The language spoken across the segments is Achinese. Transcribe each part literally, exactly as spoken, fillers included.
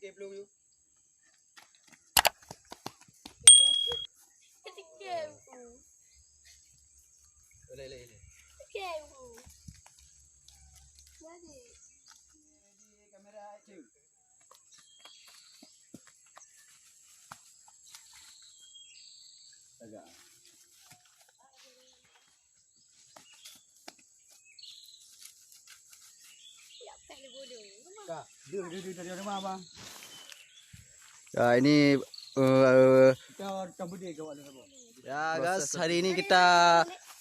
Okey, belum you. Okey, Bu. Boleh, boleh, boleh. Okey, Bu. Jadi. Ready, kamera, action. Agak. Ka, dia, dia, dia dari rumah, bang. Ya, ini, eh, Kita, kita berdiri kat awak dulu. Ya, guys, hari ini kita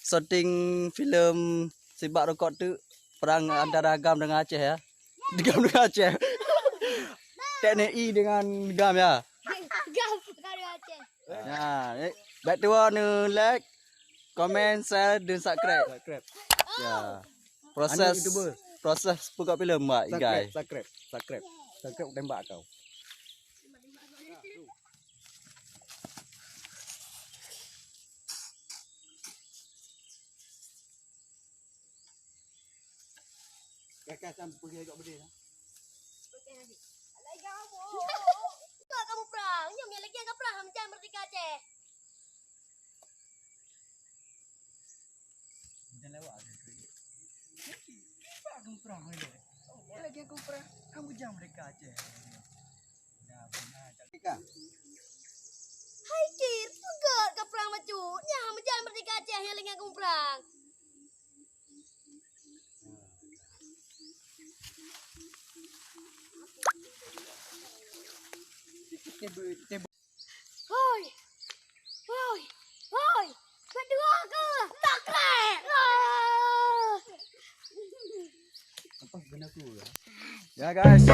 syuting filem Sibak Rukok tu, perang antara GAM dengan Aceh, ya. GAM dengan Aceh. Teknik I dengan GAM, ya. GAM dengan Aceh. Nah, eh, bèk tuwo neu like, komen, share, dan subscribe. Subscribe. Ya. Proses, aneuk YouTuber. Proses pukul filem, Mak Igai. Subscribe, subscribe, subscribe. Subscribe tembak kau. Kakak sam pergi agak bedeh lah. Lagi kamu. Tak kamu perang. Nyam yang lagi agak perang. Macam merdeka Aceh. Jangan lewat. Lagi aku perang. Lagi aku perang. Kamu jangan merdeka Aceh. Hai Kir, peugah ka prang bacut. Nyan meujan merdeka Aceh nyang lagèe gumprang. Hoi. Hoi. Hoi. Berdua ke? Tak keren. Ah. Ya, guys.